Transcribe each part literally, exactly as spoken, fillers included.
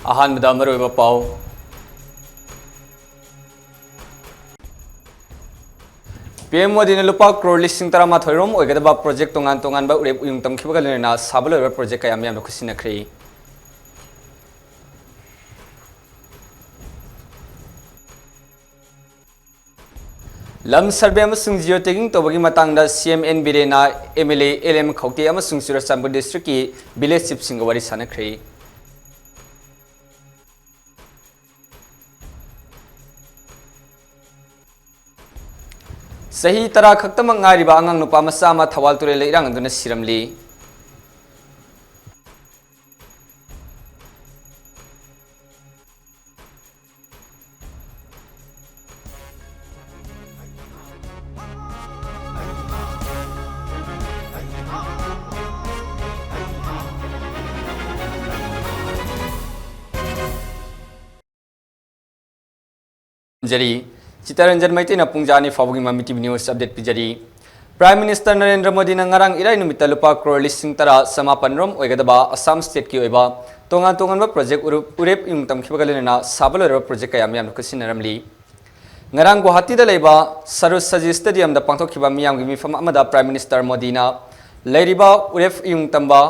ꯑꯍꯥꯟꯕꯗ ꯃꯔꯨꯑꯣꯏꯕ ꯄꯥꯎ꯫ ꯄꯤ ꯑꯦꯝ ꯃꯣꯗꯤꯅ ꯂꯨꯄꯥ ꯀ꯭ꯔꯣꯔ ꯂꯤꯁꯤꯡ ꯇꯔꯥꯃꯥꯊꯣꯏ ꯔꯣꯝ ꯑꯣꯏꯒꯗꯕ ꯄ꯭ꯔꯣꯖꯦꯛ ꯇꯣꯉꯥꯟ ꯇꯣꯉꯥꯟꯕ ꯎꯔꯦꯞ ꯎꯌꯨꯡ ꯇꯝꯈꯤꯕꯒ ꯂꯣꯏꯅꯅ ꯁꯥꯕ ꯂꯣꯏꯔꯕ ꯄ꯭ꯔꯣꯖꯦꯛ ꯀꯌꯥ ꯃꯤꯌꯥꯝꯅ ꯈꯨꯠꯁꯤꯟꯅꯈ꯭ꯔꯦ꯫ ꯂꯝ ꯁꯔꯚꯦ ꯑꯃꯁꯨꯡ ꯖꯤꯑꯣ ꯇꯦꯒꯤꯡ ꯇꯧꯕꯒꯤ ꯃꯇꯥꯡꯗ ꯁꯤ ꯑꯦꯝ ꯑꯦꯟ ꯕꯤꯔꯦꯟꯅ M L A L M ꯈꯧꯇꯦ ꯑꯃꯁꯨꯡ ꯆꯨꯔꯆꯥꯟꯄꯨꯔ ꯗꯤꯁꯇ꯭ꯔꯤꯛꯀꯤ ꯚꯤꯂꯦꯖ ꯆꯤꯐꯁꯤꯡꯒ ꯋꯥꯔꯤ ꯁꯥꯟꯅꯈ꯭ꯔꯦ꯫ ꯆꯍꯤ ꯇꯔꯥ ꯈꯛꯇꯃꯛ ꯉꯥꯏꯔꯤꯕ ꯑꯉꯥꯡ ꯅꯨꯄꯥ ꯃꯆꯥ ꯑꯃ ꯊꯧꯕꯥꯜ ꯇꯨꯔꯦꯜꯗ ꯏꯔꯥꯡ ꯑꯗꯨꯅ ꯁꯤꯔꯝꯂꯤ꯫ ꯄꯤꯖꯔꯤ꯫ ꯆꯤꯇꯔꯟꯖꯟ ꯃꯩꯇꯩꯅ ꯄꯨꯡ ꯑꯅꯤ ꯐꯥꯎꯕꯒꯤ ꯃꯃꯤ T V news update ꯄꯤꯖꯔꯤ꯫ Prime Minister Narendra ꯃꯣꯗꯤꯅ ꯉꯔꯥꯡ ꯏꯔꯥꯏ ꯅꯨꯃꯤꯠꯇ ꯂꯨꯄꯥ ꯀ꯭ꯔꯣꯔ ꯂꯤꯁꯤꯡ ꯇꯔꯥ ꯆꯃꯥꯄꯟ ꯔꯣꯝ ꯑꯣꯏꯒꯗꯕ ꯑꯁꯥꯝ stateꯀꯤ ꯑꯣꯏꯕ ꯇꯣꯉꯥꯟ ꯇꯣꯉꯥꯟꯕ ꯄ꯭ꯔꯣꯖꯦꯛ ꯎꯔꯨꯞ-, ꯎꯔꯦꯞ ꯏꯌꯨꯡ ꯇꯝꯈꯤꯕꯒ ꯂꯣꯏꯅꯅ ꯁꯥꯕ ꯂꯣꯏꯔꯕ ꯄ꯭ꯔꯣꯖꯦꯛ ꯀꯌꯥ ꯃꯤꯌꯥꯝꯅ ꯈꯨꯠꯁꯤꯟꯅꯔꯝꯂꯤ꯫ ꯉꯔꯥꯡ ꯒꯨꯋꯥꯍꯥꯇꯤꯗ ꯂꯩꯕ ꯁꯔꯨꯁ ꯁꯖꯤ stadiumꯗ ꯄꯥꯡꯊꯣꯛꯈꯤꯕ ꯃꯤꯌꯥꯝꯒꯤ ꯃꯤꯐꯝ ꯑꯃꯗ Prime Minister ꯃꯣꯗꯤꯅ ꯂꯩꯔꯤꯕ ꯎꯔꯦꯞ ꯏꯌꯨꯡ ꯇꯝꯕ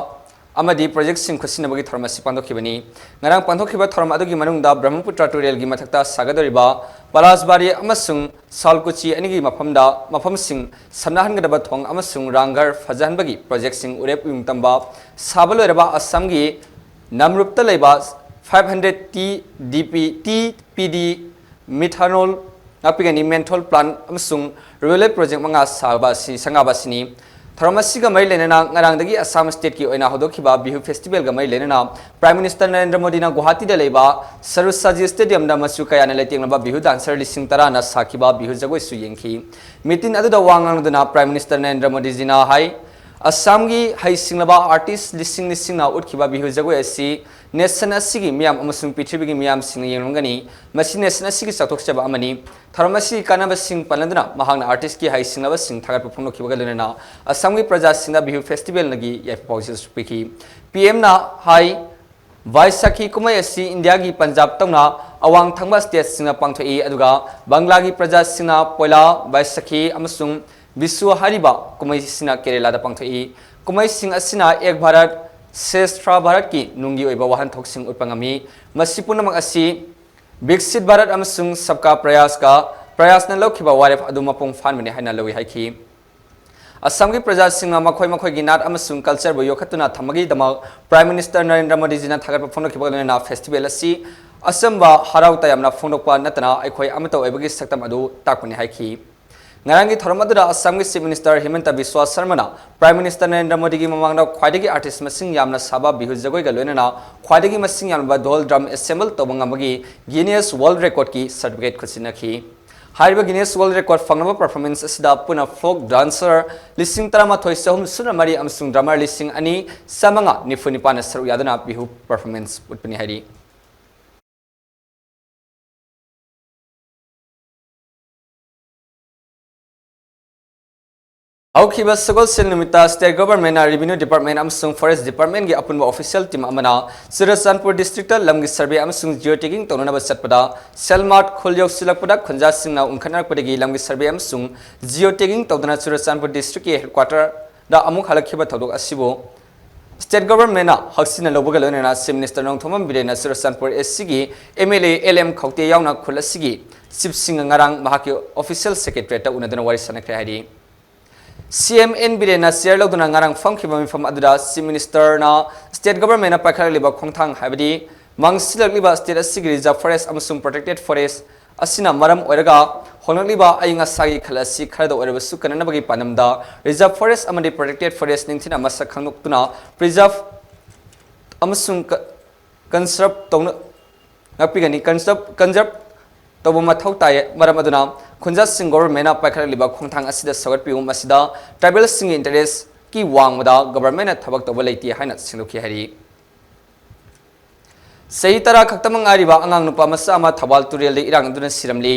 ꯑꯃꯗꯤ ꯄ꯭ꯔꯣꯖꯦꯛꯁꯤꯡ ꯈꯨꯠꯁꯤꯟꯅꯕꯒꯤ ꯊꯧꯔꯝ ꯑꯁꯤ ꯄꯥꯡꯊꯣꯛꯈꯤꯕꯅꯤ꯫ ꯉꯔꯥꯡ ꯄꯥꯡꯊꯣꯛꯈꯤꯕ ꯊꯧꯔꯝ ꯑꯗꯨꯒꯤ ꯃꯅꯨꯡꯗ ꯕ꯭ꯔꯍ꯭ꯃꯄꯨꯇ꯭ꯔ ꯇꯨꯔꯦꯜꯒꯤ ꯃꯊꯛꯇ ꯁꯥꯒꯗꯧꯔꯤꯕ ꯄꯂꯥꯁꯕꯥꯔꯤ ꯑꯃꯁꯨꯡ ꯁꯥꯜꯀꯨꯆꯤ ꯑꯅꯤꯒꯤ ꯃꯐꯝꯗ, ꯃꯐꯝꯁꯤꯡ ꯁꯝꯅꯍꯟꯒꯗꯕ ꯊꯣꯡ ꯑꯃꯁꯨꯡ ꯔꯥꯡꯘꯔ ꯐꯖꯍꯟꯕꯒꯤ ꯄ꯭ꯔꯣꯖꯦꯛꯁꯤꯡ ꯎꯔꯦꯞ ꯎꯌꯨꯡ ꯇꯝꯕ ꯁꯥꯕ ꯂꯣꯏꯔꯕ ꯑꯁꯥꯝꯒꯤ ꯅꯝꯔꯨꯞꯇ ꯂꯩꯕ five hundred T D P, T P D methanol, ꯉꯥꯛꯄꯤꯒꯅꯤ menthol plant ꯑꯃꯁꯨꯡ rural project ꯃꯉꯥ ꯁꯥꯕ ꯑꯁꯤ, ꯁꯪꯒꯥꯕ ꯑꯁꯤꯅꯤ꯫ ꯊꯧꯔꯝ ꯑꯁꯤꯒ ꯃꯔꯤ ꯂꯩꯅꯅ ꯉꯔꯥꯡꯗꯒꯤ ꯑꯁꯥꯝ stateꯀꯤ ꯑꯣꯏꯅ ꯍꯧꯗꯣꯛꯈꯤꯕ ꯕꯤꯍꯨ festivalꯒ ꯃꯔꯤ ꯂꯩꯅꯅ Prime Minister ꯅꯔꯦꯟꯗ꯭ꯔ ꯃꯣꯗꯤꯅ ꯒꯨꯋꯥꯍꯥꯇꯤꯗ ꯂꯩꯕ ꯁꯔꯨꯁꯥꯖꯤ stadiumꯗ ꯃꯆꯨ ꯀꯌꯥꯅ ꯂꯩꯇꯦꯡꯂꯕ ꯕꯤꯍꯨ dancer ꯂꯤꯁꯤꯡ ꯇꯔꯥꯅ ꯁꯥꯈꯤꯕ ꯕꯤꯍꯨ ꯖꯒꯣꯏꯁꯨ ꯌꯦꯡꯈꯤ꯫ Meeting ꯑꯗꯨꯗ ꯋꯥ ꯉꯥꯡꯂꯗꯨꯅ Prime Minister ꯅꯔꯦꯟꯗ꯭ꯔ ꯃꯣꯗꯤꯖꯤꯅ ꯍꯥꯏ, ꯑꯁꯥꯝꯒꯤ ꯍꯩꯁꯤꯡꯂꯕ artist ꯂꯤꯁꯤꯡ ꯂꯤꯁꯤꯡꯅ ꯎꯠꯈꯤꯕ ꯕꯤꯍꯨ ꯖꯒꯣꯏ ꯑꯁꯤ nation ꯑꯁꯤꯒꯤ ꯃꯤꯌꯥꯝ ꯑꯃꯁꯨꯡ ꯄ꯭ꯔꯤꯊꯤꯕꯤꯒꯤ ꯃꯤꯌꯥꯝꯁꯤꯡꯅ ꯌꯦꯡꯂꯝꯒꯅꯤ꯫ ꯃꯁꯤ nation ꯑꯁꯤꯒꯤ ꯆꯥꯎꯊꯣꯛꯆꯕ ꯑꯃꯅꯤ꯫ ꯊꯧꯔꯝ ꯑꯁꯤꯒꯤ ꯀꯥꯟꯅꯕꯁꯤꯡ ꯄꯟꯅꯗꯨꯅ ꯃꯍꯥꯛꯅ artistꯀꯤ ꯍꯩꯁꯤꯡꯂꯕꯁꯤꯡ ꯊꯥꯒꯠꯄ ꯐꯣꯡꯗꯣꯛꯈꯤꯕꯒ ꯂꯣꯏꯅꯅ ꯑꯁꯥꯝꯒꯤ ꯄ꯭ꯔꯖꯥꯁꯤꯡꯗ ꯕꯤꯍꯨ festivalꯒꯤ ꯌꯥꯏꯐ ꯄꯥꯎꯖꯦꯜꯁꯨ ꯄꯤꯈꯤ꯫ ꯄꯤ ꯑꯦꯝꯅ ꯍꯥꯏ, ꯕꯥꯏꯁꯥꯈꯤ ꯀꯨꯝꯍꯩ ꯑꯁꯤ ꯏꯟꯗꯤꯌꯥꯒꯤ ꯄꯟꯖꯥꯕ ꯇꯧꯅ ꯑꯋꯥꯡ ꯊꯪꯕ ꯁ꯭ꯇꯦꯠꯁꯤꯡꯅ ꯄꯥꯡꯊꯣꯛꯏ, ꯑꯗꯨꯒ ꯕꯪꯒ꯭ꯂꯥꯒꯤ ꯄ꯭ꯔꯖꯥꯁꯤꯡꯅ ꯄꯣꯏꯂꯥ, ꯕꯥꯏꯁꯥꯈꯤ ꯑꯃꯁꯨꯡ ꯕꯤꯁꯨ ꯍꯥꯏꯔꯤꯕ ꯀꯨꯝꯍꯩꯁꯤꯅ ꯀꯦꯔꯦꯂꯥꯗ ꯄꯥꯡꯊꯣꯛꯏ꯫ ꯀꯨꯝꯍꯩꯁꯤꯡ ꯑꯁꯤꯅ ꯑꯦꯛ ꯚꯥꯔꯠ, ꯁ꯭ꯔꯦꯁꯊ ꯚꯥꯔꯠꯀꯤ ꯅꯨꯡꯒꯤ ꯑꯣꯏꯕ ꯋꯥꯍꯟꯊꯣꯛꯁꯤꯡ ꯎꯠꯄ ꯉꯝꯃꯤ꯫ ꯃꯁꯤ ꯄꯨꯝꯅꯃꯛ ꯑꯁꯤ ꯕꯤꯛꯁꯤꯠ ꯚꯥꯔꯠ ꯑꯃꯁꯨꯡ ꯁꯕꯀꯥ ꯄ꯭ꯔꯌꯥꯁꯀ ꯄ꯭ꯔꯌꯥꯁꯅ ꯂꯧꯈꯤꯕ ꯋꯥꯔꯦꯞ ꯑꯗꯨ ꯃꯄꯨꯡ ꯐꯥꯍꯟꯕꯅꯤ ꯍꯥꯏꯅ ꯂꯧꯏ ꯍꯥꯏꯈꯤ꯫ ꯑꯁꯥꯝꯒꯤ ꯄ꯭ꯔꯖꯥꯁꯤꯡꯅ ꯃꯈꯣꯏ ꯃꯈꯣꯏꯒꯤ ꯅꯥꯠ ꯑꯃꯁꯨꯡ ꯀꯜꯆꯔꯕꯨ ꯌꯣꯛꯈꯠꯇꯨꯅ ꯊꯝꯕꯒꯤꯗꯃꯛ ꯄ꯭ꯔꯥꯏꯝ ꯃꯤꯅꯤꯁꯇꯔ ꯅꯔꯦꯟꯗ꯭ꯔ ꯃꯣꯗꯤꯖꯤꯅ ꯊꯥꯒꯠꯄ ꯐꯣꯡꯗꯣꯛꯈꯤꯕꯒ ꯂꯣꯏꯅꯅ ꯐꯦꯁꯇꯤꯚꯦꯜ ꯑꯁꯤ ꯑꯆꯝꯕ ꯍꯔꯥꯎ ꯇꯌꯥꯝꯅ ꯐꯣꯡꯗꯣꯛꯄ ꯅꯠꯇꯅ ꯑꯩꯈꯣꯏ ꯑꯃꯠꯇ ꯑꯣꯏꯕꯒꯤ ꯁꯛꯇꯝ ꯑꯗꯨ ꯇꯥꯛꯄꯅꯤ ꯍꯥꯏꯈꯤ꯫ ꯉꯔꯥꯡꯒꯤ ꯊꯧꯔꯝ ꯑꯗꯨꯗ ꯑꯁꯥꯝꯒꯤ ꯆꯤꯐ ꯃꯤꯅꯤꯁꯇꯔ ꯍꯤꯃꯟꯇ ꯕꯤꯁ꯭ꯋꯥ ꯁꯔꯃꯅ ꯄ꯭ꯔꯥꯏꯝ ꯃꯤꯅꯤꯁꯇꯔ ꯅꯔꯦꯟꯗ꯭ꯔ ꯃꯣꯗꯤꯒꯤ ꯃꯃꯥꯡꯗ ꯈ꯭ꯋꯥꯏꯗꯒꯤ ꯑꯥꯔꯇꯤꯁ ꯃꯁꯤꯡ ꯌꯥꯝꯅ ꯁꯥꯕ ꯕꯤꯍꯨ ꯖꯒꯣꯏꯒ ꯂꯣꯏꯅꯅ ꯈ꯭ꯋꯥꯏꯗꯒꯤ ꯃꯁꯤꯡ ꯌꯥꯝꯂꯕ ꯙꯣꯜ ꯗ꯭ꯔꯝ ꯑꯦꯁꯦꯝꯕꯜ ꯇꯧꯕ ꯉꯝꯕꯒꯤ ꯒꯤꯅꯤꯌꯁ ꯋꯥꯔꯜꯗ ꯔꯦꯀꯣꯔꯗꯀꯤ ꯁꯔꯇꯤꯐꯤꯀꯦꯠ ꯈꯨꯠꯁꯤꯟꯅꯈꯤ꯫ ꯍꯥꯏꯔꯤꯕ ꯒꯤꯅꯤꯌꯁ ꯋꯥꯔꯜꯗ ꯔꯦꯀꯣꯔꯗ ꯐꯪꯂꯕ ꯄꯔꯐꯣꯔꯃꯦꯟꯁ ꯑꯁꯤꯗ ꯄꯨꯟꯅ ꯐꯣꯛ ꯗꯥꯟꯁꯔ ꯂꯤꯁꯤꯡ ꯇꯔꯥꯃꯥꯊꯣꯏ ꯆꯍꯨꯝ ꯁꯨꯞꯅ ꯃꯔꯤ ꯑꯃꯁꯨꯡ ꯗ꯭ꯔꯃꯔ ꯂꯤꯁꯤꯡ ꯑꯅꯤ ꯆꯥꯃꯉꯥ ꯅꯤꯐꯨ ꯅꯤꯄꯥꯟꯅ ꯁꯔꯨꯛ ꯌꯥꯗꯨꯅ ꯕꯤꯍꯨ ꯄꯔꯐꯣꯔꯃꯦꯟꯁ ꯎꯠꯄꯅꯤ ꯍꯥꯏꯔꯤ꯫ ꯍꯧꯈꯤꯕ ꯁꯒꯣꯜꯁꯦꯜ ꯅꯨꯃꯤꯠꯇ ꯁ꯭ꯇꯦꯠ ꯒꯣꯚꯔꯟꯃꯦꯟꯠꯅ ꯔꯦꯚꯤꯅ꯭ꯌꯨ ꯗꯤꯄꯥꯔꯠꯃꯦꯟꯠ ꯑꯃꯁꯨꯡ ꯐꯣꯔꯦꯁ꯭ꯠ ꯗꯤꯄꯥꯔꯠꯃꯦꯟꯠꯀꯤ ꯑꯄꯨꯟꯕ ꯑꯣꯐꯤꯁꯤꯌꯦꯜ ꯇꯤꯝ ꯑꯃꯅ ꯆꯨꯔꯆꯥꯟꯄꯨꯔ ꯗꯤꯁꯇ꯭ꯔꯤꯛꯇ ꯂꯝꯒꯤ ꯁꯔꯚꯦ ꯑꯃꯁꯨꯡ ꯖꯤꯑꯣ ꯇꯦꯒꯤꯡ ꯇꯧꯅꯅꯕ ꯆꯠꯄꯗ ꯁꯦꯜꯃꯥꯠ ꯈꯨꯜ ꯌꯧꯁꯤꯜꯂꯛꯄꯗ ꯈꯨꯟꯖꯥꯁꯤꯡꯅ ꯎꯪꯈꯠꯅꯔꯛꯄꯗꯒꯤ ꯂꯝꯒꯤ ꯁꯔꯚꯦ ꯑꯃꯁꯨꯡ ꯖꯤꯑꯣ ꯇꯦꯒꯤꯡ ꯇꯧꯗꯨꯅ ꯆꯨꯔꯆꯥꯟꯄꯨꯔ ꯗꯤꯁꯇ꯭ꯔꯤꯛꯀꯤ ꯍꯦꯗꯀ꯭ꯋꯥꯇꯔꯗ ꯑꯃꯨꯛ ꯍꯜꯂꯛꯈꯤꯕ ꯊꯧꯗꯣꯛ ꯑꯁꯤꯕꯨ ꯁ꯭ꯇꯦꯠ ꯒꯣꯚꯔꯟꯃꯦꯟꯠꯅ ꯍꯛꯁꯤꯟꯅ ꯂꯧꯕꯒ ꯂꯣꯏꯅꯅ ꯆꯤꯐ ꯃꯤꯅꯤꯁꯇꯔ ꯅꯣꯡꯊꯣꯝꯕꯝ ꯕꯤꯔꯦꯟꯅ ꯆꯨꯔꯆꯥꯟꯄꯨꯔ ꯑꯦꯁ ꯁꯤꯒꯤ M L A L M ꯈꯧꯇꯦ ꯌꯥꯎꯅ ꯈꯨꯜ ꯑꯁꯤꯒꯤ ꯆꯤꯐꯁꯤꯡꯒ ꯉꯔꯥꯡ ꯃꯍꯥꯛꯀꯤ ꯑꯣꯐꯤꯁꯤꯌꯦꯜ ꯁꯦꯀ꯭ꯔꯦꯇꯔꯤꯌꯦꯠꯇ ꯎꯅꯗꯨꯅ ꯋꯥꯔꯤ ꯁꯥꯅꯈ꯭ꯔꯦ ꯍꯥꯏꯔꯤ꯫ ꯁꯤ ꯑꯦꯝ ꯑꯦꯟ ꯕꯤꯔꯦꯟꯅ ꯆꯤꯌꯔ ꯂꯧꯗꯨꯅ ꯉꯔꯥꯡ ꯐꯝꯈꯤꯕ ꯃꯤꯐꯝ ꯑꯗꯨꯗ ꯆꯤꯐ ꯃꯤꯅꯤꯁꯇꯔꯅ ꯁ꯭ꯇꯦꯠ ꯒꯣꯚꯔꯟꯃꯦꯟꯠꯅ ꯄꯥꯏꯈꯠꯂꯛꯂꯤꯕ ꯈꯣꯡꯊꯥꯡ, ꯍꯥꯏꯕꯗꯤ ꯃꯥꯡꯁꯤꯜꯂꯛꯂꯤꯕ ꯁ꯭ꯇꯦꯠ ꯑꯁꯤꯒꯤ ꯔꯤꯖꯔꯚ ꯐꯣꯔꯦꯁ꯭ꯠ ꯑꯃꯁꯨꯡ ꯄ꯭ꯔꯣꯇꯦꯛꯇꯦꯗ ꯐꯣꯔꯦꯁ꯭ꯠ ꯑꯁꯤꯅ ꯃꯔꯝ ꯑꯣꯏꯔꯒ ꯍꯣꯡꯂꯛꯂꯤꯕ ꯑꯏꯪ ꯑꯁꯥꯒꯤ ꯈꯜ ꯑꯁꯤ ꯈꯔꯗ ꯑꯣꯏꯔꯕꯁꯨ ꯀꯟꯅꯅꯕꯒꯤ ꯄꯥꯟꯗꯝꯗ ꯔꯤꯖꯔꯚ ꯐꯣꯔꯦꯁ꯭ꯠ ꯑꯃꯗꯤ ꯄ꯭ꯔꯣꯇꯦꯛꯇꯦꯗ ꯐꯣꯔꯦꯁ꯭ꯠ ꯅꯤꯡꯊꯤꯅ ꯃꯁꯛ ꯈꯪꯗꯣꯛꯇꯨꯅ ꯄ꯭ꯔꯤꯖꯔꯚ ꯑꯃꯁꯨꯡ ꯀ-, ꯀꯟꯁꯔꯚ ꯇꯧꯅ-, ꯉꯥꯛꯄꯤꯒꯅꯤ, ꯀꯟꯁꯔꯚ, ꯀꯟꯖꯔꯚ ꯇꯧꯕ ꯃꯊꯧ ꯇꯥꯏ꯫ ꯃꯔꯝ ꯑꯗꯨꯅ ꯈꯨꯟꯖꯥꯁꯤꯡ ꯒꯣꯚꯔꯟꯃꯦꯟꯠꯅ ꯄꯥꯏꯈꯠꯂꯛꯂꯤꯕ ꯈꯣꯡꯊꯥꯡ ꯑꯁꯤꯗ ꯁꯧꯒꯠꯄꯤꯌꯨ꯫ ꯃꯁꯤꯗ ꯇ꯭ꯔꯥꯏꯕꯦꯜꯁꯤꯡꯒꯤ ꯏꯟꯇꯔꯦꯁ꯭ꯠꯀꯤ ꯋꯥꯡꯃꯗ ꯒꯣꯚꯔꯟꯃꯦꯟꯠꯅ ꯊꯕꯛ ꯇꯧꯕ ꯂꯩꯇꯦ ꯍꯥꯏꯅ ꯁꯦꯡꯗꯣꯛꯈꯤ ꯍꯥꯏꯔꯤ꯫ ꯆꯍꯤ ꯇꯔꯥ ꯈꯛꯇꯃꯛ ꯉꯥꯏꯔꯤꯕ ꯑꯉꯥꯡ ꯅꯨꯄꯥ ꯃꯆꯥ ꯑꯃ ꯊꯧꯕꯥꯜ ꯇꯨꯔꯦꯜꯗ ꯏꯔꯥꯛꯅꯗꯨꯅ ꯁꯤꯔꯝꯂꯤ꯫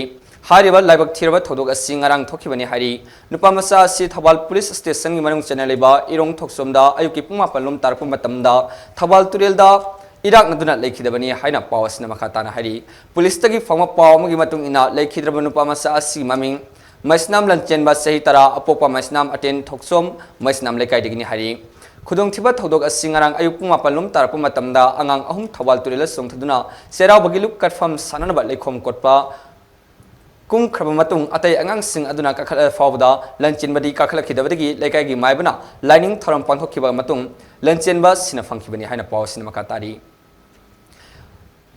ꯍꯥꯏꯔꯤꯕ ꯂꯥꯏꯕꯛ ꯊꯤꯔꯕ ꯊꯧꯗꯣꯛ ꯑꯁꯤ ꯉꯔꯥꯡ ꯊꯣꯛꯈꯤꯕꯅꯤ ꯍꯥꯏꯔꯤ꯫ ꯅꯨꯄꯥ ꯃꯆꯥ ꯑꯁꯤ ꯊꯧꯕꯥꯜ ꯄꯨꯂꯤꯁ ꯁ꯭ꯇꯦꯁꯟꯒꯤ ꯃꯅꯨꯡ ꯆꯟꯅ ꯂꯩꯕ ꯏꯔꯣꯡ ꯊꯣꯛꯆꯣꯝꯗ ꯑꯌꯨꯛꯀꯤ ꯄꯨꯡ ꯃꯥꯄꯟ ꯂꯣꯝ ꯇꯥꯔꯛꯄ ꯃꯇꯝꯗ ꯊꯧꯕꯥꯜ ꯇꯨꯔꯦꯜꯗ ꯏꯔꯥꯛꯅꯗꯨꯅ ꯂꯩꯈꯤꯗꯕꯅꯤ ꯍꯥꯏꯅ ꯄꯥꯎ ꯑꯁꯤꯅ ꯃꯈꯥ ꯇꯥꯅ ꯍꯥꯏꯔꯤ꯫ ꯄꯨꯂꯤꯁꯇꯒꯤ ꯐꯪꯕ ꯄꯥꯎ ꯑꯃꯒꯤ ꯃꯇꯨꯡ ꯏꯟꯅ, ꯂꯩꯈꯤꯗ꯭ꯔꯕ ꯅꯨꯄꯥ ꯃꯆꯥ ꯑꯁꯤꯒꯤ ꯃꯃꯤꯡ ꯃꯩꯁꯅꯥꯝ ꯂꯟꯆꯦꯟꯕ, ꯆꯍꯤ ꯇꯔꯥ, ꯑꯄꯣꯛꯄ ꯃꯩꯁꯅꯥꯝ ꯑꯇꯦꯟ ꯊꯣꯛꯆꯣꯝ, ꯃꯩꯁꯅꯥꯝ ꯂꯩꯀꯥꯏꯗꯒꯤꯅꯤ ꯍꯥꯏꯔꯤ꯫ ꯈꯨꯗꯣꯡꯊꯤꯕ ꯊꯧꯗꯣꯛ ꯑꯁꯤ ꯉꯔꯥꯡ ꯑꯌꯨꯛ ꯄꯨꯡ ꯃꯥꯄꯟ ꯂꯣꯝ ꯇꯥꯔꯛꯄ ꯃꯇꯝꯗ ꯑꯉꯥꯡ ꯑꯍꯨꯝ ꯊꯧꯕꯥꯜ ꯇꯨꯔꯦꯜꯗ ꯆꯣꯡꯊꯗꯨꯅ ꯆꯩꯔꯥꯎꯕꯒꯤ ꯂꯨꯞ ꯀꯠꯐꯝ ꯁꯥꯟꯅꯅꯕ ꯂꯩꯈꯣꯝ ꯀꯣꯠꯄ ꯀꯨꯝꯈ꯭ꯔꯕ ꯃꯇꯨꯡ, ꯑꯇꯩ ꯑꯉꯥꯡꯁꯤꯡ ꯑꯗꯨꯅ ꯀꯥꯈꯠꯂ ꯐꯥꯎꯕꯗ ꯂꯟꯆꯦꯟꯕꯗꯤ ꯀꯥꯈꯠꯂꯛꯈꯤꯗꯕꯗꯒꯤ ꯂꯩꯀꯥꯏꯒꯤ ꯃꯥꯏꯕꯅ ꯂꯥꯏꯅꯤꯡ ꯊꯧꯔꯝ ꯄꯥꯡꯊꯣꯛꯈꯤꯕ ꯃꯇꯨꯡ ꯂꯟꯆꯦꯟꯕ ꯁꯤꯅ ꯐꯪꯈꯤꯕꯅꯤ ꯍꯥꯏꯅ ꯄꯥꯎ ꯑꯁꯤꯅ ꯃꯈꯥ ꯇꯥꯔꯤ꯫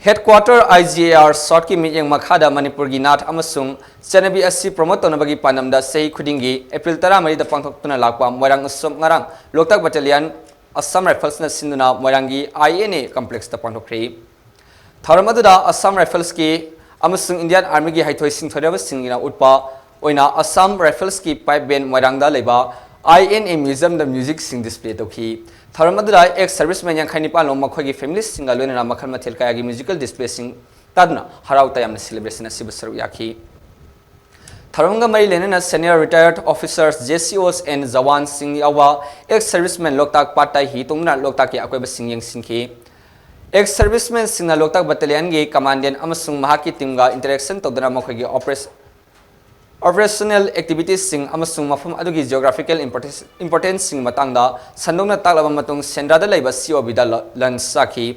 Headquarter I G A R ꯁꯥꯎꯠꯀꯤ ꯃꯤꯠꯌꯦꯡ ꯃꯈꯥꯗ ꯃꯅꯤꯄꯨꯔꯒꯤ ꯅꯥꯠ ꯑꯃꯁꯨꯡ ꯆꯠꯅꯕꯤ ꯑꯁꯤ ꯄ꯭ꯔꯣꯃꯣꯠ ꯇꯧꯅꯕꯒꯤ ꯄꯥꯟꯗꯝꯗ ꯆꯍꯤ ꯈꯨꯗꯤꯡꯒꯤ ꯑꯦꯄ꯭ꯔꯤꯜ ꯇꯔꯥꯃꯔꯤꯗ ꯄꯥꯡꯊꯣꯛꯇꯨꯅ ꯂꯥꯛꯄ ꯃꯣꯏꯔꯥꯡ ꯎꯠꯁꯕ ꯉꯔꯥꯡ ꯂꯣꯛꯇꯥꯛ ꯕꯠꯇꯥꯂꯤꯌꯟ ꯑꯁꯥꯝ ꯔꯥꯏꯐꯜꯁꯅ ꯁꯤꯟꯗꯨꯅ ꯃꯣꯏꯔꯥꯡꯒꯤ ꯑꯥꯏ ꯑꯦꯟ ꯑꯦ ꯀꯝꯄ꯭ꯂꯦꯛꯁꯇ ꯄꯥꯡꯊꯣꯛꯈ꯭ꯔꯦ꯫ ꯊꯧꯔꯝ ꯑꯗꯨꯗ ꯑꯁꯥꯝ ꯔꯥꯏꯐꯜꯁꯀꯤ ꯑꯃꯁꯨꯡ ꯏꯟꯗꯤꯌꯥꯟ ꯑꯥꯔꯃꯤꯒꯤ ꯍꯩꯊꯣꯏ ꯁꯤꯡꯊꯣꯏꯔꯕꯁꯤꯡꯅ ꯎꯠꯄ ꯑꯣꯏꯅ ꯑꯁꯥꯝ ꯔꯥꯏꯐꯜꯁꯀꯤ ꯄꯥꯏꯞ ꯕꯦꯟ ꯃꯣꯏꯔꯥꯡꯗ ꯂꯩꯕ ꯑꯥꯏ ꯑꯦꯟ ꯑꯦ ꯃ꯭ꯌꯨꯖꯤꯌꯝꯗ ꯃ꯭ꯌꯨꯖꯤꯛꯁꯤꯡ ꯗꯤꯁꯄ꯭ꯂꯦ ꯇꯧꯈꯤ꯫ ꯊꯧꯔꯝ ꯑꯗꯨꯗ ꯑꯦꯛꯁ ꯁꯔꯚꯤꯁꯃꯦꯟ ꯌꯥꯡꯈꯩ ꯅꯤꯄꯥꯟ ꯂꯣꯝ ꯃꯈꯣꯏꯒꯤ ꯐꯦꯃꯤꯂꯤꯁꯤꯡꯒ ꯂꯣꯏꯅꯅ ꯃꯈꯜ ꯃꯊꯦꯜ ꯀꯌꯥꯒꯤ ꯃ꯭ꯌꯨꯖꯤꯀꯦꯜ ꯗꯤꯁꯄ꯭ꯂꯦꯁꯤꯡ ꯇꯥꯗꯨꯅ ꯍꯔꯥꯎ ꯇꯌꯥꯝꯅ ꯁꯦꯂꯦꯕ꯭ꯔꯦꯁꯟ ꯑꯁꯤꯕꯨ ꯁꯔꯨꯛ ꯌꯥꯈꯤ꯫ ꯊꯧꯔꯝꯒ ꯃꯔꯤ ꯂꯩꯅꯅ senior retired officers, J C Os and ꯖꯋꯥꯟꯁꯤꯡ ꯌꯥꯎꯕ ꯑꯦꯛꯁ ꯁꯔꯚꯤꯁꯃꯦꯟ ꯂꯣꯛꯇꯥꯛ ꯄꯥꯠꯇ ꯍꯤ ꯇꯣꯡꯗꯨꯅ ꯂꯣꯛꯇꯥꯛꯀꯤ ꯑꯀꯣꯏꯕꯁꯤꯡ ꯌꯦꯡꯁꯤꯟꯈꯤ꯫ ꯑꯦꯛꯁ ꯁꯔꯚꯤꯁꯃꯦꯟꯁꯤꯡꯅ ꯂꯣꯛꯇꯥꯛ ꯕꯠꯇꯥꯂꯤꯌꯟꯒꯤ ꯀꯃꯥꯟꯗꯦꯟ ꯑꯃꯁꯨꯡ ꯃꯍꯥꯛꯀꯤ ꯇꯤꯝꯒ ꯏꯟꯇꯔꯦꯛꯁꯟ ꯇꯧꯗꯨꯅ ꯃꯈꯣꯏꯒꯤ ꯑꯣꯄꯔꯦꯁ-, ꯑꯣꯄꯔꯦꯁꯅꯦꯜ ꯑꯦꯛꯇꯤꯚꯤꯇꯤꯁꯁꯤꯡ ꯑꯃꯁꯨꯡ ꯃꯐꯝ ꯑꯗꯨꯒꯤ ꯖꯤꯑꯣꯒ꯭ꯔꯥꯐꯤꯀꯦꯜ ꯏꯝꯄꯣꯔꯇꯦꯟꯁ-, ꯏꯝꯄꯣꯔꯇꯦꯟꯁꯁꯤꯡꯒꯤ ꯃꯇꯥꯡꯗ ꯁꯟꯗꯣꯛꯅ ꯇꯥꯛꯂꯕ ꯃꯇꯨꯡ ꯁꯦꯟꯗ꯭ꯔꯥꯗ ꯂꯩꯕ ꯁꯤ ꯑꯣ ꯕꯤꯗ ꯂ-, ꯂꯟꯆ ꯆꯥꯈꯤ꯫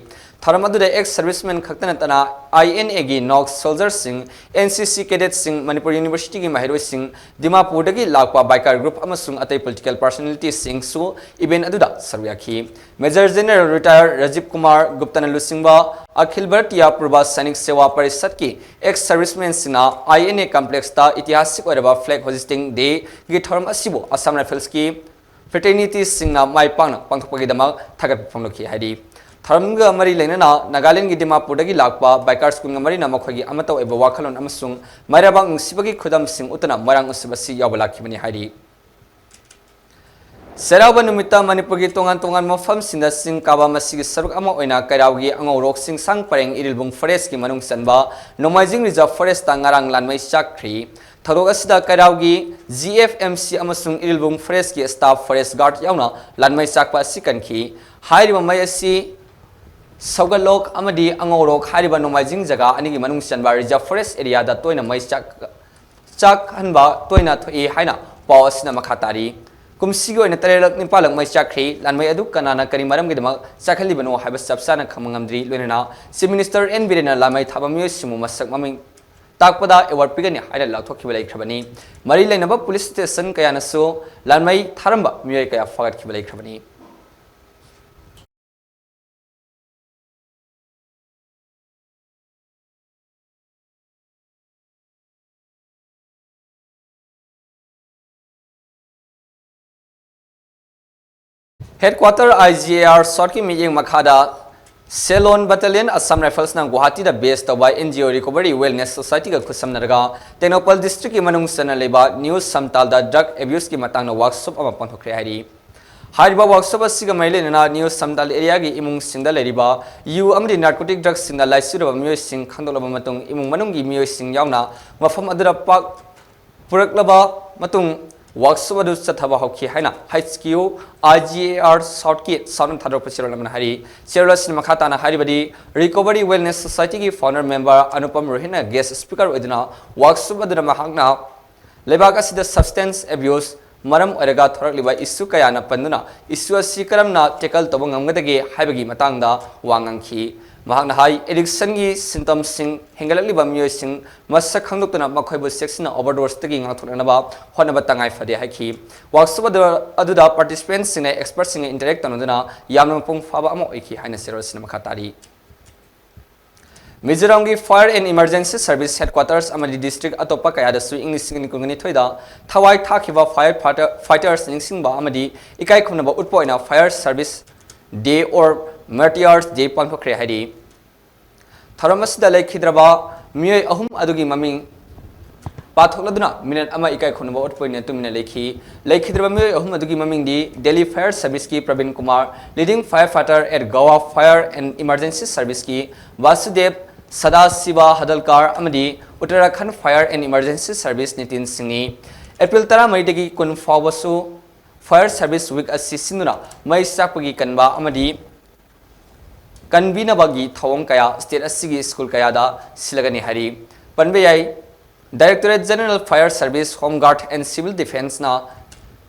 ꯊꯧꯔꯝ ꯑꯗꯨꯗ ꯑꯦꯛꯁ ꯁꯔꯚꯤꯁꯃꯦꯟ ꯈꯛꯇ ꯅꯠꯇꯅ ꯑꯥꯏ ꯑꯦꯟ ꯑꯦꯒꯤ ꯅꯣꯛꯁ ꯁꯣꯜꯖꯔꯁꯤꯡ, ꯑꯦꯟ ꯁꯤ ꯁꯤ ꯀꯦꯗꯦꯠꯁꯤꯡ, ꯃꯅꯤꯄꯨꯔ ꯌꯨꯅꯤꯚꯔꯁꯤꯇꯤꯒꯤ ꯃꯍꯩꯔꯣꯏꯁꯤꯡ, ꯗꯤꯃꯥꯄꯨꯔꯗꯒꯤ ꯂꯥꯛꯄ ꯕꯥꯏꯀꯔ ꯒ꯭ꯔꯨꯞ ꯑꯃꯁꯨꯡ ꯑꯇꯩ ꯄꯣꯂꯤꯇꯤꯀꯦꯜ ꯄꯔꯁꯣꯅꯦꯂꯤꯇꯤꯁꯤꯡꯁꯨ ꯏꯚꯦꯟꯠ ꯑꯗꯨꯗ ꯁꯔꯨꯛ ꯌꯥꯈꯤ꯫ Major general retired Rajiv Kumar ꯒꯨꯞꯇꯅ ꯂꯨꯆꯤꯡꯕ ꯑꯈꯤꯜ ꯚꯥꯔꯇꯤꯌꯥ ꯄ꯭ꯔꯕꯥ ꯁꯥꯏꯅꯤꯛ ꯁꯦꯋꯥ ꯄꯔꯤꯁꯠꯀꯤ ꯑꯦꯛꯁ ꯁꯔꯚꯤꯁꯃꯦꯟꯁꯤꯡꯅ ꯑꯥꯏ ꯑꯦꯟ ꯑꯦ ꯀꯝꯄ꯭ꯂꯦꯛꯁꯇ ꯏꯇꯤꯍꯥꯁꯤꯛ ꯑꯣꯏꯔꯕ ꯐ꯭ꯂꯦꯒ ꯍꯣꯏꯁꯇꯤꯡ ꯗꯦꯒꯤ ꯊꯧꯔꯝ ꯑꯁꯤꯕꯨ ꯑꯁꯥꯝ ꯔꯥꯏꯐꯜꯁꯀꯤ ꯐ꯭ꯔꯦꯇꯔꯅꯤꯇꯤꯁꯤꯡꯅ ꯃꯥꯏ ꯄꯥꯛꯅ ꯄꯥꯡꯊꯣꯛꯄꯒꯤꯗꯃꯛ ꯊꯥꯒꯠꯄ ꯐꯣꯡꯗꯣꯛꯈꯤ ꯍꯥꯏꯔꯤ꯫ ꯊꯧꯔꯝꯒ ꯃꯔꯤ ꯂꯩꯅꯅ ꯅꯥꯒꯥꯂꯦꯟꯗꯒꯤ ꯗꯤꯃꯥꯄꯨꯔꯗꯒꯤ ꯂꯥꯛꯄ ꯕꯥꯏꯀꯔꯁ ꯀꯨꯟꯒ ꯃꯔꯤꯅ ꯃꯈꯣꯏꯒꯤ ꯑꯃꯠꯇ ꯑꯣꯏꯕ ꯋꯥꯈꯜꯂꯣꯟ ꯑꯃꯁꯨꯡ ꯃꯩꯔꯥꯕꯥꯛ ꯅꯨꯡꯁꯤꯕꯒꯤ ꯈꯨꯗꯝꯁꯤꯡ ꯎꯠꯇꯨꯅ ꯃꯣꯏꯔꯥꯡ ꯎꯠꯁꯕ ꯑꯁꯤ ꯌꯥꯎꯕ ꯂꯥꯛꯈꯤꯕꯅꯤ ꯍꯥꯏꯔꯤ꯫ ꯆꯩꯔꯥꯎꯕ ꯅꯨꯃꯤꯠꯇ ꯃꯅꯤꯄꯨꯔꯒꯤ ꯇꯣꯉꯥꯟ ꯇꯣꯉꯥꯟꯕ ꯃꯐꯝꯁꯤꯡꯗ ꯆꯤꯡ ꯀꯥꯕ ꯃꯁꯤꯒꯤ ꯁꯔꯨꯛ ꯑꯃ ꯑꯣꯏꯅ ꯀꯩꯔꯥꯎꯒꯤ ꯑꯉꯧꯔꯣꯛ ꯆꯤꯡꯁꯥꯡ ꯄꯔꯦꯡ ꯏꯔꯤꯜꯕꯨꯡ ꯐꯣꯔꯦꯁꯀꯤ ꯃꯅꯨꯡ ꯆꯟꯕ ꯅꯣꯡꯃꯥꯏꯖꯤꯡ ꯔꯤꯖꯥꯔꯚ ꯐꯣꯔꯦꯁꯇ ꯉꯔꯥꯡ ꯂꯥꯟꯃꯩ ꯆꯥꯛꯈ꯭ꯔꯤ꯫ ꯊꯧꯗꯣꯛ ꯑꯁꯤꯗ ꯀꯩꯔꯥꯎꯒꯤ ꯖꯤ ꯑꯦꯐ ꯑꯦꯝ ꯁꯤ ꯑꯃꯁꯨꯡ ꯏꯔꯤꯜꯕꯨꯡ ꯐꯣꯔꯦꯁꯀꯤ ꯁ꯭ꯇꯥꯐ ꯐꯣꯔꯦꯁ ꯒꯥꯔꯗ ꯌꯥꯎꯅ ꯂꯥꯟꯃꯩ ꯆꯥꯛꯄ ꯑꯁꯤ ꯀꯟꯈꯤ꯫ ꯍꯥꯏꯔꯤꯕ ꯃꯩ ꯑꯁꯤ ꯁꯧꯒꯠꯂꯣꯛ ꯑꯃꯗꯤ ꯑꯉꯧꯔꯣꯛ ꯍꯥꯏꯔꯤꯕ ꯅꯣꯡꯃꯥꯏꯖꯤꯡ ꯖꯒꯥ ꯑꯅꯤꯒꯤ ꯃꯅꯨꯡ ꯆꯟꯕ reserve forest areaꯗ ꯇꯣꯏꯅ ꯃꯩ ꯆꯥꯛ-, ꯆꯥꯛꯍꯟꯕ ꯇꯣꯏꯅ ꯊꯣꯛꯏ ꯍꯥꯏꯅ ꯄꯥꯎ ꯑꯁꯤꯅ ꯃꯈꯥ ꯇꯥꯔꯤ꯫ ꯀꯨꯝꯁꯤꯒꯤ ꯑꯣꯏꯅ ꯇꯔꯦꯠꯂꯛ ꯅꯤꯄꯥꯜꯂꯛ ꯃꯩ ꯆꯥꯛꯈ꯭ꯔꯤ꯫ ꯂꯥꯟꯃꯩ ꯑꯗꯨ ꯀꯅꯥꯅ ꯀꯔꯤ ꯃꯔꯝꯒꯤꯗꯃꯛ ꯆꯥꯛꯍꯜꯂꯤꯕꯅꯣ ꯍꯥꯏꯕ ꯆꯞ ꯆꯥꯅ ꯈꯪꯕ ꯉꯝꯗ꯭ꯔꯤ꯫ ꯂꯣꯏꯅꯅ Chief Minister ꯑꯦꯟ ꯕꯤꯔꯦꯟꯅ ꯂꯥꯟꯃꯩ ꯊꯥꯕ ꯃꯤꯑꯣꯏꯁꯤꯡꯕꯨ ꯃꯁꯛ ꯃꯃꯤꯡ ꯇꯥꯛꯄꯗ award ꯄꯤꯒꯅꯤ ꯍꯥꯏꯅ ꯂꯥꯎꯊꯣꯛꯈꯤꯕ ꯂꯩꯈ꯭ꯔꯕꯅꯤ꯫ ꯃꯔꯤ ꯂꯩꯅꯕ police station ꯀꯌꯥꯅꯁꯨ ꯂꯥꯟꯃꯩ ꯊꯥꯔꯝꯕ ꯃꯤꯑꯣꯏ ꯀꯌꯥ ꯐꯥꯒꯠꯈꯤꯕ ꯂꯩꯈ꯭ꯔꯕꯅꯤ꯫ Headquarter I G A R Southꯀꯤ ꯃꯤꯠꯌꯦꯡ ꯃꯈꯥꯗ Ceylon Battalion Assam Riflesꯅ ꯒꯨꯋꯥꯍꯥꯇꯤꯗ base ꯇꯧꯕ N G O Recovery Wellness Societyꯒ ꯈꯨꯠꯁꯝꯅꯔꯒ Tengnoupal districtꯀꯤ ꯃꯅꯨꯡ ꯆꯟꯅ ꯂꯩꯕ New Samtalꯗ drug abuseꯀꯤ ꯃꯇꯥꯡꯗ workshop ꯑꯃ ꯄꯥꯡꯊꯣꯛꯈ꯭ꯔꯦ ꯍꯥꯏꯔꯤ꯫ ꯍꯥꯏꯔꯤꯕ workshopꯁꯤꯒ ꯃꯔꯤ ꯂꯩꯅꯅ New Samtal areaꯒꯤ ꯏꯃꯨꯡꯁꯤꯡꯗ ꯂꯩꯔꯤꯕ ꯌꯨ ꯑꯃꯗꯤ narcotic drugsꯁꯤꯡꯗ ꯂꯥꯏꯆꯨꯔꯕ ꯃꯤꯑꯣꯏꯁꯤꯡ ꯈꯪꯗꯣꯛꯂꯕ ꯃꯇꯨꯡ, ꯏꯃꯨꯡ ꯃꯅꯨꯡꯒꯤ ꯃꯤꯑꯣꯏꯁꯤꯡ ꯌꯥꯎꯅ ꯃꯐꯝ ꯑꯗꯨꯗ ꯄꯥꯛ ꯄꯨꯔꯛꯂꯕ ꯃꯇꯨꯡ, workshop ꯑꯗꯨ ꯆꯠꯊꯕ ꯍꯧꯈꯤ ꯍꯥꯏꯅ H Q I G A R Southꯀꯤ Southꯅ ꯊꯥꯗꯣꯔꯛꯄ ꯆꯦꯔꯣꯜ ꯑꯃꯅ ꯍꯥꯏꯔꯤ꯫ ꯆꯦꯔꯣꯜ ꯑꯁꯤꯅ ꯃꯈꯥ ꯇꯥꯅ ꯍꯥꯏꯔꯤꯕꯗꯤ, Recovery Wellness Societyꯒꯤ founder member Anupam ꯔꯣꯍꯤꯠꯅ guest speaker ꯑꯣꯏꯗꯨꯅ workshop ꯑꯗꯨꯗ ꯃꯍꯥꯛꯅ ꯂꯩꯕꯥꯛ ꯑꯁꯤꯗ substance abuse ꯃꯔꯝ ꯑꯣꯏꯔꯒ ꯊꯣꯔꯛꯂꯤꯕ issue ꯀꯌꯥꯅ ꯄꯟꯗꯨꯅ issue ꯑꯁꯤ ꯀꯔꯝꯅ tackle ꯇꯧꯕ ꯉꯝꯒꯗꯒꯦ ꯍꯥꯏꯕꯒꯤ ꯃꯇꯥꯡꯗ ꯋꯥ ꯉꯥꯡꯈꯤ꯫ ꯃꯍꯥꯛꯅ ꯍꯥꯏ, addictionꯒꯤ symptomꯁꯤꯡ ꯍꯦꯟꯒꯠꯂꯛꯂꯤꯕ ꯃꯤꯑꯣꯏꯁꯤꯡ ꯃꯁꯛ ꯈꯪꯗꯣꯛꯇꯨꯅ ꯃꯈꯣꯏꯕꯨ ꯆꯦꯛꯁꯤꯟꯅ overdoseꯇꯒꯤ ꯉꯥꯛꯊꯣꯛꯅꯅꯕ ꯍꯣꯠꯅꯕ ꯇꯉꯥꯏ ꯐꯗꯦ ꯍꯥꯏꯈꯤ꯫ Workshop ꯑꯗꯨ-, ꯑꯗꯨꯗ participantꯁꯤꯡꯅ expertꯁꯤꯡꯒ interact ꯇꯧꯅꯗꯨꯅ ꯌꯥꯝꯅ ꯃꯄꯨꯡ ꯐꯥꯕ ꯑꯃ ꯑꯣꯏꯈꯤ ꯍꯥꯏꯅ ꯆꯦꯔꯣꯜ ꯑꯁꯤꯅ ꯃꯈꯥ ꯇꯥꯔꯤ꯫ ꯃꯤꯖꯣꯔꯥꯝꯒꯤ Fire and Emergency Service headquarters ꯑꯃꯗꯤ district ꯑꯇꯣꯞꯄ ꯀꯌꯥꯗꯁꯨ ꯏꯪ ꯂꯤꯁꯤꯡ ꯑꯅꯤ ꯀꯨꯟꯒ ꯅꯤꯊꯣꯏꯗ ꯊꯋꯥꯏ ꯊꯥꯈꯤꯕ fire fighter-, fighters ꯅꯤꯡꯁꯤꯡꯕ ꯑꯃꯗꯤ ꯏꯀꯥꯏ ꯈꯨꯝꯅꯕ ꯎꯠꯄ ꯑꯣꯏꯅ Fire Service Day or Martyrs Day ꯄꯥꯡꯊꯣꯛꯈ꯭ꯔꯦ ꯍꯥꯏꯔꯤ꯫ ꯊꯧꯔꯝ ꯑꯁꯤꯗ ꯂꯩꯈꯤꯗ꯭ꯔꯕ ꯃꯤꯑꯣꯏ ꯑꯍꯨꯝ ꯑꯗꯨꯒꯤ ꯃꯃꯤꯡ ꯄꯥꯊꯣꯛꯂꯗꯨꯅ minute ꯑꯃ ꯏꯀꯥꯏ ꯈꯨꯝꯅꯕ ꯎꯠꯄ ꯑꯣꯏꯅ ꯇꯨꯃꯤꯟꯅ ꯂꯩꯈꯤ꯫ ꯂꯩꯈꯤꯗ꯭ꯔꯕ ꯃꯤꯑꯣꯏ ꯑꯍꯨꯝ ꯑꯗꯨꯒꯤ ꯃꯃꯤꯡꯗꯤ Delhi Fire Serviceꯀꯤ Praveen Kumar, leading firefighter at Goa Fire and Emergency Serviceꯀꯤ ꯕꯥꯁꯨꯗꯦꯕ ꯁꯗꯥꯁꯤꯕ ꯍꯗꯜꯀꯥꯔ ꯑꯃꯗꯤ Uttarakhand Fire and Emergency Service Nitin ꯁꯤꯡꯅꯤ꯫ ꯑꯦꯄ꯭ꯔꯤꯜ ꯇꯔꯥꯃꯔꯤꯗꯒꯤ ꯀꯨꯟ ꯐꯥꯎꯕꯁꯨ Fire Service Week ꯑꯁꯤ ꯁꯤꯟꯗꯨꯅ ꯃꯩ ꯆꯥꯛꯄꯒꯤ ꯀꯟꯕ ꯑꯃꯗꯤ ꯀꯟꯕꯤꯅꯕꯒꯤ ꯊꯧꯑꯣꯡ ꯀꯌꯥ state ꯑꯁꯤꯒꯤ school ꯀꯌꯥꯗ ꯁꯤꯜꯂꯒꯅꯤ ꯍꯥꯏꯔꯤ꯫ ꯄꯟꯕ ꯌꯥꯏ, Directorate General Fire Service, Home Guard and Civil Defenceꯅ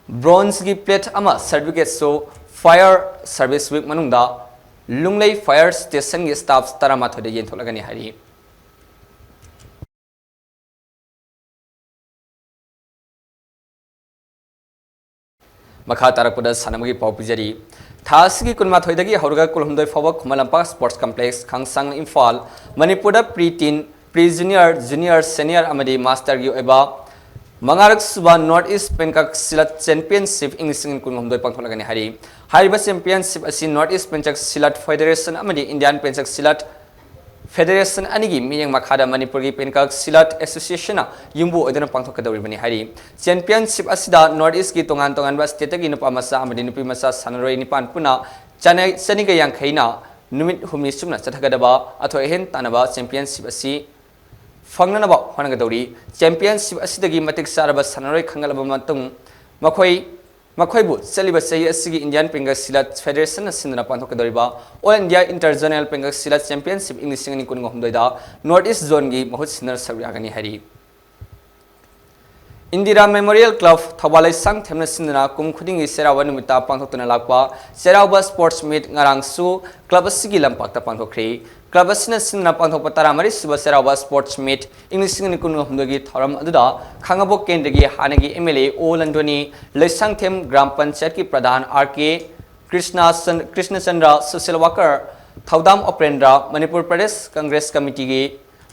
bronzeꯒꯤ plate ꯑꯃ certificateꯁꯨ Fire Service Week ꯃꯅꯨꯡꯗ ꯂꯨꯡꯂꯩ fire stationꯒꯤ staff ꯇꯔꯥꯃꯥꯊꯣꯏꯗ ꯌꯦꯟꯊꯣꯛꯂꯒꯅꯤ ꯍꯥꯏꯔꯤ꯫ ꯃꯈꯥ ꯇꯥꯔꯛꯄꯗ ꯁꯥꯟꯅꯕꯒꯤ ꯄꯥꯎ ꯄꯤꯖꯔꯤ꯫ ꯊꯥ ꯑꯁꯤꯒꯤ ꯀꯨꯟꯃꯥꯊꯣꯏꯗꯒꯤ ꯍꯧꯔꯒ ꯀꯨꯟꯍꯨꯝꯗꯣꯏ ꯐꯥꯎꯕ ꯈꯨꯃꯟ ꯂꯝꯄꯥꯛ Sports Complex, ꯈꯥꯡꯁꯥꯡ, ꯏꯝꯐꯥꯜ, ꯃꯅꯤꯄꯨꯔꯗ pre-teen, pre-junior, junior, senior ꯑꯃꯗꯤ masterꯒꯤ ꯑꯣꯏꯕ ꯃꯉꯥꯔꯛ ꯁꯨꯕ North East ꯄꯦꯟꯀꯛ ꯁꯤꯂꯠ Championship ꯏꯪ ꯂꯤꯁꯤꯡ ꯑꯅꯤ ꯀꯨꯟꯍꯨꯝꯗꯣꯏ ꯄꯥꯡꯊꯣꯛꯂꯒꯅꯤ ꯍꯥꯏꯔꯤ꯫ ꯍꯥꯏꯔꯤꯕ championship ꯑꯁꯤ North East ꯄꯦꯟꯀꯛ ꯁꯤꯂꯠ Federation ꯑꯃꯗꯤ Indian ꯄꯦꯟꯀꯛ ꯁꯤꯂꯠ Federation ꯑꯅꯤꯒꯤ ꯃꯤꯠꯌꯦꯡ ꯃꯈꯥꯗ ꯃꯅꯤꯄꯨꯔꯒꯤ ꯄꯦꯟꯀꯛ ꯁꯤꯂꯠ Associationꯅ ꯌꯨꯝꯕꯨ ꯑꯣꯏꯗꯨꯅ ꯄꯥꯡꯊꯣꯛꯀꯗꯧꯔꯤꯕꯅꯤ ꯍꯥꯏꯔꯤ꯫ Championship ꯑꯁꯤꯗ North Eastꯀꯤ ꯇꯣꯉꯥꯟ ꯇꯣꯉꯥꯟꯕ stateꯇꯒꯤ ꯅꯨꯄꯥ ꯃꯆꯥ ꯑꯃꯗꯤ ꯅꯨꯄꯤ ꯃꯆꯥ ꯁꯥꯟꯅꯔꯣꯏ ꯅꯤꯄꯥꯟ ꯄꯨꯟꯅ ꯆꯅ-, ꯆꯅꯤꯒ ꯌꯥꯡꯈꯩꯅ ꯅꯨꯃꯤꯠ ꯍꯨꯝꯅꯤ ꯆꯨꯞꯅ ꯆꯠꯊꯒꯗꯕ ꯑꯊꯣꯏ ꯑꯍꯦꯟ ꯇꯥꯟꯅꯕ championship ꯑꯁꯤ ꯐꯪꯅꯅꯕ ꯍꯣꯠꯅꯒꯗꯧꯔꯤ꯫ Championship ꯑꯁꯤꯗꯒꯤ ꯃꯇꯤꯛ ꯆꯥꯔꯕ ꯁꯥꯟꯅꯔꯣꯏ ꯈꯟꯒꯠꯂꯕ ꯃꯇꯨꯡ ꯃꯈꯣꯏ ꯃꯈꯣꯏꯕꯨ ꯆꯠꯂꯤꯕ ꯆꯍꯤ ꯑꯁꯤꯒꯤ Indian ꯄꯦꯟꯀꯛ ꯁꯤꯂꯠ Federationꯅ ꯁꯤꯟꯗꯨꯅ ꯄꯥꯡꯊꯣꯛꯀꯗꯧꯔꯤꯕ All India Inter Zonal ꯄꯦꯟꯀꯛ ꯁꯤꯂꯠ Championship ꯏꯪ ꯂꯤꯁꯤꯡ ꯑꯅꯤ ꯀꯨꯟꯍꯨꯝꯗꯣꯏꯗ North East Zoneꯒꯤ ꯃꯍꯨꯠ ꯁꯤꯟꯗꯨꯅ ꯁꯔꯨꯛ ꯌꯥꯒꯅꯤ ꯍꯥꯏꯔꯤ꯫ Indira Memorial Club ꯊꯧꯕꯥꯜ ꯂꯩꯁꯥꯡꯊꯦꯝꯅ ꯁꯤꯟꯗꯨꯅ ꯀꯨꯝ ꯈꯨꯗꯤꯡꯒꯤ ꯆꯩꯔꯥꯎꯕ ꯅꯨꯃꯤꯠꯇ ꯄꯥꯡꯊꯣꯛꯇꯨꯅ ꯂꯥꯛꯄ ꯆꯩꯔꯥꯎꯕ Sports Meet ꯉꯔꯥꯡꯁꯨ club ꯑꯁꯤꯒꯤ ꯂꯝꯄꯥꯛꯇ ꯄꯥꯡꯊꯣꯛꯈ꯭ꯔꯤ꯫ Club ꯑꯁꯤꯅ ꯁꯤꯟꯗꯨꯅ ꯄꯥꯡꯊꯣꯛꯄ ꯇꯔꯥꯃꯔꯤ ꯁꯨꯕ ꯆꯩꯔꯥꯎꯕ Sports Meet ꯏꯪ ꯂꯤꯁꯤꯡ ꯑꯅꯤ ꯀꯨꯟꯍꯨꯝꯗꯣꯏꯒꯤ ꯊꯧꯔꯝ ꯑꯗꯨꯗ ꯈꯥꯉꯕꯣꯛ ꯀꯦꯟꯗ꯭ꯔꯒꯤ ꯍꯥꯟꯅꯒꯤ MLA ꯑꯣ ꯂꯟꯗꯣꯅꯤ, ꯂꯩꯁꯥꯡꯊꯦꯝ ꯒ꯭ꯔꯥꯝ ꯄꯟꯆꯥꯌꯠꯀꯤ ꯄ꯭ꯔꯙꯥꯟ ꯑꯥꯔ ꯀꯦ ꯀ꯭ꯔꯤꯁꯅ ꯆꯟ-, ꯀ꯭ꯔꯤꯁꯅꯆꯟꯗ꯭ꯔ, social worker ꯊꯧꯗꯥꯝ ꯑꯣꯄ꯭ꯔꯦꯟꯗ꯭ꯔ, ꯃꯅꯤꯄꯨꯔ ꯄ꯭ꯔꯗꯦꯁ ꯀꯪꯒ꯭ꯔꯦꯁ ꯀꯃꯤꯇꯤꯒꯤ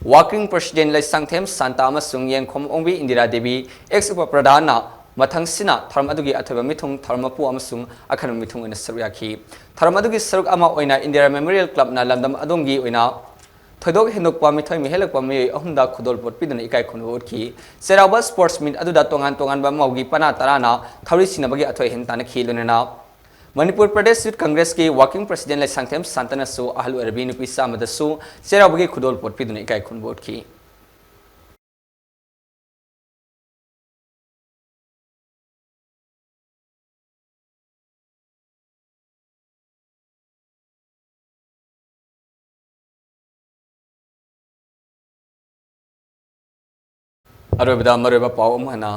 working president ꯂꯩꯁꯥꯡꯊꯦꯝ ꯁꯥꯟꯇ ꯑꯃꯁꯨꯡ ꯌꯦꯡꯈꯣꯝ ꯑꯣꯡꯕꯤ ꯏꯟꯗꯤꯔꯥ ꯗꯦꯕꯤ, ex ꯎꯄ ꯄ꯭ꯔꯙꯥꯟꯅ ꯃꯊꯪꯁꯤꯅ ꯊꯧꯔꯝ ꯑꯗꯨꯒꯤ ꯑꯊꯣꯏꯕ ꯃꯤꯊꯨꯡ, ꯊꯧꯔꯝ ꯃꯄꯨ ꯑꯃꯁꯨꯡ ꯑꯈꯟꯕ ꯃꯤꯊꯨꯡ ꯑꯣꯏꯅ ꯁꯔꯨꯛ ꯌꯥꯈꯤ꯫ ꯊꯧꯔꯝ ꯑꯗꯨꯒꯤ ꯁꯔꯨꯛ ꯑꯃ ꯑꯣꯏꯅ Indira Memorial Clubꯅ ꯂꯝꯗꯝ ꯑꯗꯣꯝꯒꯤ ꯑꯣꯏꯅ ꯊꯣꯏꯗꯣꯛ ꯍꯦꯟꯗꯣꯛꯄ ꯃꯤꯊꯣꯏ ꯃꯤꯍꯦꯜꯂꯛꯄ ꯃꯤꯑꯣꯏ ꯑꯍꯨꯝꯗ ꯈꯨꯗꯣꯜꯄꯣꯠ ꯄꯤꯗꯨꯅ ꯏꯀꯥꯏ ꯈꯨꯝꯅꯕ ꯎꯠꯈꯤ꯫ ꯆꯩꯔꯥꯎꯕ Sports Meet ꯑꯗꯨꯗ ꯇꯣꯉꯥꯟ ꯇꯣꯉꯥꯟꯕ ꯃꯧꯒꯤ ꯄꯅꯥ ꯇꯔꯥꯅ ꯊꯧꯔꯤ ꯆꯤꯡꯅꯕꯒꯤ ꯑꯊꯣꯏ ꯑꯍꯦꯟ ꯇꯥꯟꯅꯈꯤ꯫ ꯂꯣꯏꯅꯅ ꯃꯅꯤꯄꯨꯔ ꯄ꯭ꯔꯗꯦꯁ ꯌꯨꯠ ꯀꯪꯒ꯭ꯔꯦꯁꯀꯤ working president ꯂꯩꯁꯥꯡꯊꯦꯝ ꯁꯥꯟꯇꯅꯁꯨ ꯑꯍꯜ ꯑꯣꯏꯔꯕꯤ ꯅꯨꯄꯤ ꯆꯥꯝꯃꯗꯁꯨ ꯆꯩꯔꯥꯎꯕꯒꯤ ꯈꯨꯗꯣꯜꯄꯣꯠ ꯄꯤꯗꯨꯅ ꯏꯀꯥꯏ ꯈꯨꯝꯅꯕ ꯎꯠꯈꯤ꯫ ꯑꯔꯣꯏꯕꯗ ꯃꯔꯨꯑꯣꯏꯕ ꯄꯥꯎ ꯑꯃꯨꯛ ꯍꯟꯅ꯫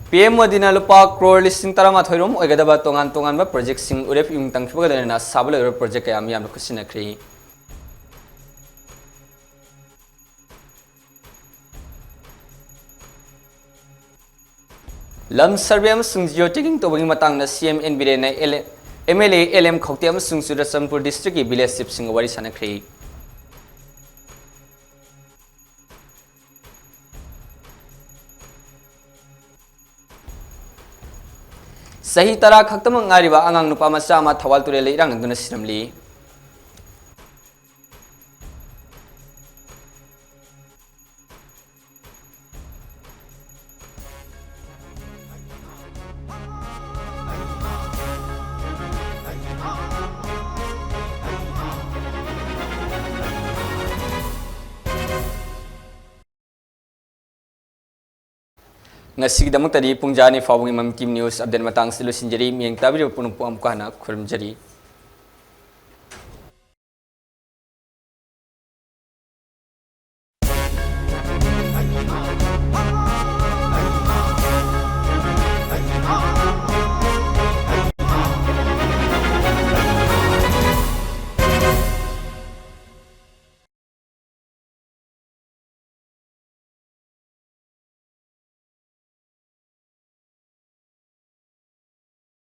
ꯄꯤ ꯑꯦꯝ ꯃꯣꯗꯤꯅ ꯂꯨꯄꯥ ꯀ꯭ꯔꯣꯔ ꯂꯤꯁꯤꯡ ꯇꯔꯥꯃꯥꯊꯣꯏ ꯔꯣꯝ ꯑꯣꯏꯒꯗꯕ ꯇꯣꯉꯥꯟ ꯇꯣꯉꯥꯟꯕ ꯄ꯭ꯔꯣꯖꯦꯛꯁꯤꯡ ꯎꯔꯦꯞ ꯏꯌꯨꯡ ꯇꯝꯈꯤꯕꯒ ꯂꯣꯏꯅꯅ ꯁꯥꯕ ꯂꯣꯏꯔꯕ ꯄ꯭ꯔꯣꯖꯦꯛ ꯀꯌꯥ ꯃꯤꯌꯥꯝꯅ ꯈꯨꯠꯁꯤꯟꯅꯈ꯭ꯔꯦ꯫ ꯂꯝ ꯁꯔꯚꯦ ꯑꯃꯁꯨꯡ ꯖꯤꯑꯣ ꯇꯦꯒꯤꯡ ꯇꯧꯕꯒꯤ ꯃꯇꯥꯡꯗ ꯁꯤ ꯑꯦꯝ ꯑꯦꯟ ꯕꯤꯔꯦꯟꯅ M L A L M ꯈꯧꯇꯦ ꯑꯃꯁꯨꯡ ꯆꯨꯔꯆꯥꯟꯄꯨꯔ ꯗꯤꯁꯇ꯭ꯔꯤꯛꯀꯤ ꯚꯤꯂꯦꯖ ꯆꯤꯐꯁꯤꯡꯒ ꯋꯥꯔꯤ ꯁꯥꯟꯅꯈ꯭ꯔꯦ꯫ ꯆꯍꯤ ꯇꯔꯥ ꯈꯛꯇꯃꯛ ꯉꯥꯏꯔꯤꯕ ꯑꯉꯥꯡ ꯅꯨꯄꯥ ꯃꯆꯥ ꯑꯃ ꯊꯧꯕꯥꯜ ꯇꯨꯔꯦꯜꯗ ꯏꯔꯥꯛꯅꯗꯨꯅ ꯁꯤꯔꯝꯂꯤ꯫ ꯉꯁꯤꯒꯤꯗꯃꯛꯇꯗꯤ ꯄꯨꯡꯖꯥ ꯑꯅꯤ ꯐꯥꯎꯕꯒꯤ ꯃꯝꯀꯤꯝ ꯅ꯭ꯌꯨꯁ ꯑꯞꯗꯦꯠ ꯃꯇꯥꯡꯁꯤꯗ ꯂꯣꯏꯁꯤꯟꯖꯔꯤ꯫ ꯃꯤꯠꯌꯦꯡ ꯇꯥꯕꯤꯔꯤꯕ ꯄꯨꯝꯅꯃꯛꯄꯨ ꯑꯃꯨꯛꯀ ꯍꯟꯅ ꯈꯨꯔꯨꯝꯖꯔꯤ꯫